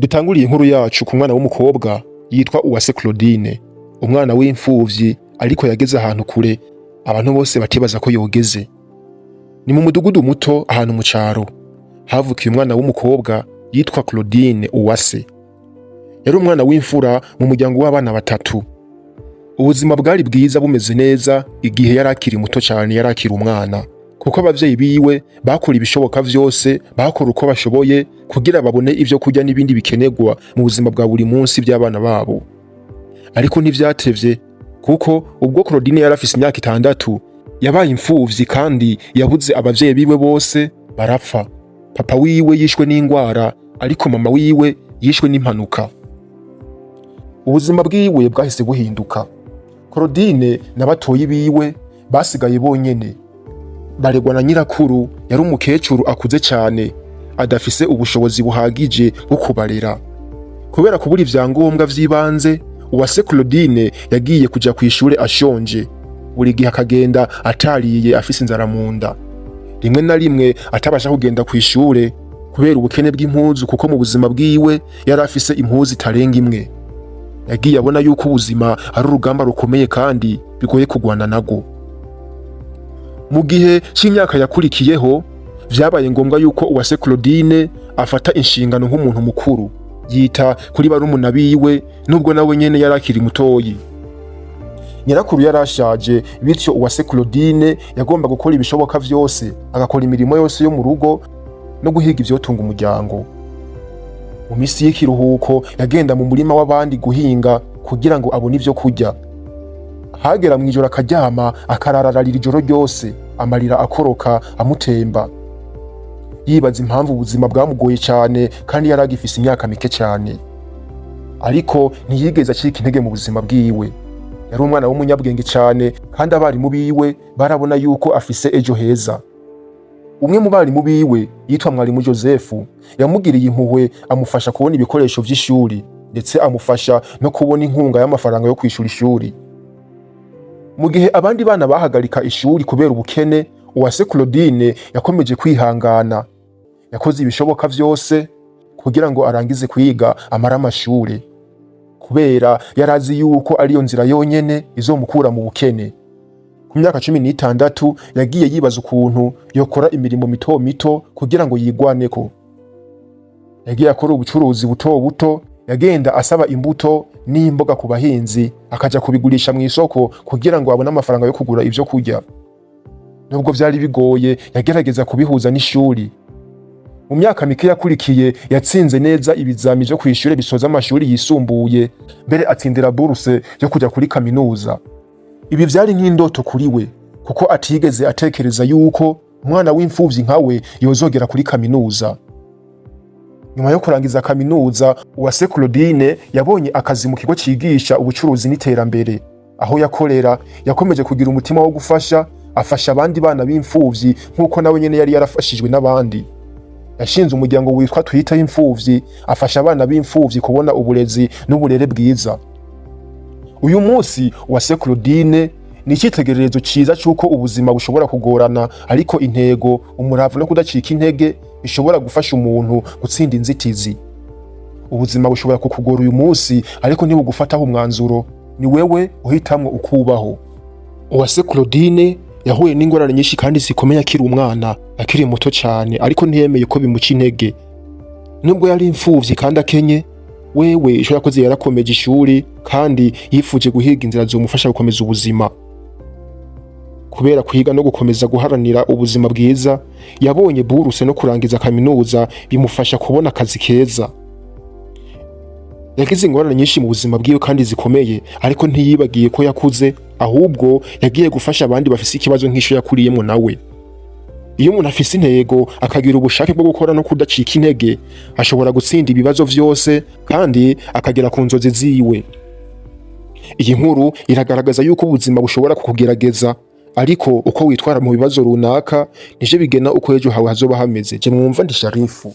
Dutanguriye inkuru yacu ku mwana w'umukobwa yitwa Uwase Claudine, umwana w'imfuvyi ariko yageze ahantu kure abantu bose batibaza ko yogeze. Ni mu mudugudu muto ahantu mu caro havukiye umwana w'umukobwa yitwa Claudine Uwase. Yari umwana w'imfura mu muryango w'abana batatu. Ubuzima bwari bwiza, bumeze neza igihe yari akiri muto cyane, yari akiri umwana, kuko abavyeyi biwe bakora ibishoboka vyose, bakora uko bashoboye kugira babone ivyo kurya n'ibindi bikenerwa mu buzima bwa buri munsi by'abana babo. Ariko ntivyatevye, kuko ubwo Claudine yari afise imyaka 6 yabaye imfuvyi kandi yabuze abavyeyi biwe bose barapfa. Papa wiwe yishwe n'ingwara, ariko mama wiwe yishwe n'impanuka. Ubuzima bwiwe bwahise buhinduka. Claudine na batoyi biwe basigaye bonyene, baregwa na nyirakuru yari umukecuru akuze cyane adafise ubushobozi buhagije bwo kubarera. Kubera kubura ivyangombwa vy'ibanze, Uwase Claudine yagiye kuja kw'ishure ashonje, buri gihe akagenda atariye, afise inzara mu nda, rimwe na rimwe atabasha kugenda kw'ishure kubera ubukene bw'impuzu, kuko mu buzima bwiwe yari afise impuzu itarenga imwe. Yagiye abona yuko ubuzima ari urugamba rukomeye kandi bigoye kugwana narwo. Mu gihe c'imyaka yakurikiyeho, vyabaye ngombwa yuko Uwase Claudine afata inshingano nk'umuntu mukuru, yita kuri barumuna biwe nubwo nawe nyene yari akiri mutoyi. Nyirakuru yarashaje, bityo Uwase Claudine yagomba gukora ibishoboka vyose, agakora imirimo yose yo mu rugo no guhiga ivyotunga umuryango. Mu misi y'ikiruhuko yagenda mu murima w'abandi guhinga kugira ngo abone ivyo kurya. Hagera mw'ijoro akaryama, akarararira ijoro ryose, amarira akoroka amutemba, yibaza impamvu ubuzima bwamugoye cyane kandi yari agifise imyaka mike cyane. Ariko ntiyigeze acika intege mu buzima bwiwe. Yari umwana w'umunyabwenge cyane kandi abarimu biwe barabona yuko afise ejo heza. Umwe mu barimu biwe yitwa mwarimu Joseph yamugiriye impuhwe, amufasha kubona ibikoresho vy'ishuri, ndetse amufasha no kubona inkunga y'amafaranga yo kwishura ishuri. Mu gihe abandi bana bahagarika ishuri kubera ubukene, Uwase Claudine yakomeje kwihangana. Yakoze ibishoboka vyose kugira ngo arangize kwiga, amare amashure, kubera yarazi yuko ariyo nzira yonyene izomukura mu bukene. Ku myaka 16 yagiye yibaza ukuntu yokora imirimo mito mito kugira ngo yigwaneko. Yagiye akora ubucuruzi buto buto, yagenda asaba imbuto n'imboga ku bahinzi, akaja kubigurisha mu isoko kugira ngo abone amafaranga yo kugura ivyo kurya. Nubwo vyari bigoye, yagerageza kubihuza n'ishuri. Mu myaka mike yakurikiye yatsinze neza ibizami vyo kw'ishure bisoza amashuri yisumbuye, mbere atsindira buruse yo kuja kuri kaminuza. Ibi vyari nk'indoto kuri we, kuko atigeze atekereza yuko umwana w'imfuvyi nkawe yozogera kuri kaminuza. Nyuma yo kurangiza kaminuza, Uwase Claudine yabonye akazi mu kigo cigisha ubucuruzi n'iterambere. Aho yakorera yakomeje kugira umutima wo gufasha, afasha abandi bana b'imfuvyi nk'uko nawe nyene yari yarafashijwe n'abandi. Yashinze umuryango witwa Twita Imfuvyi, afasha abana b'imfuvyi kubona uburezi n'uburere bwiza. Uyu munsi Uwase Claudine ni icyitegererezo ciza c'uko ubuzima bushobora kugorana, ariko intego, umurava no kudacika intege bishobora gufasha umuntu gutsinda inzitizi. Ubuzima bushobora kukugora uyu munsi, ariko ntibugufataho umwanzuro. Ni wewe uhitamwo ukubaho. Uwase Claudine yahuye n'ingorane nyinshi kandi zikomeye akiri umwana, akiri muto cyane, ariko ntiyemeye ko bimuca intege. Nubwo yari imfuvyi kandi akenye, wewe ico yakoze yarakomeje ishuri kandi yifuje guhiga inzira zomufasha gukomeza ubuzima. Kubera kwiga no gukomeza guharanira ubuzima bwiza, yabonye buruse no kurangiza kaminuza bimufasha kubona akazi keza. Yagize ingorane nyinshi mu buzima bwiwe kandi zikomeye, ariko ntiyibagiye ko yakuze, ahubwo yagiye gufasha abandi bafise ikibazo nk'ico yakuriyemwo nawe. Iyo umuntu afise intego, akagira ubushake bwo gukora no kudacika intege, ashobora gutsinda ibibazo vyose kandi akagera ku nzozi ziwe. Iyi nkuru iragaragaza yuko ubuzima bushobora kukugerageza, ariko uko witwara mu bibazo runaka nivyo bigena uko ejo hawe hazoba hameze. Je mwumva ndi Sharifu.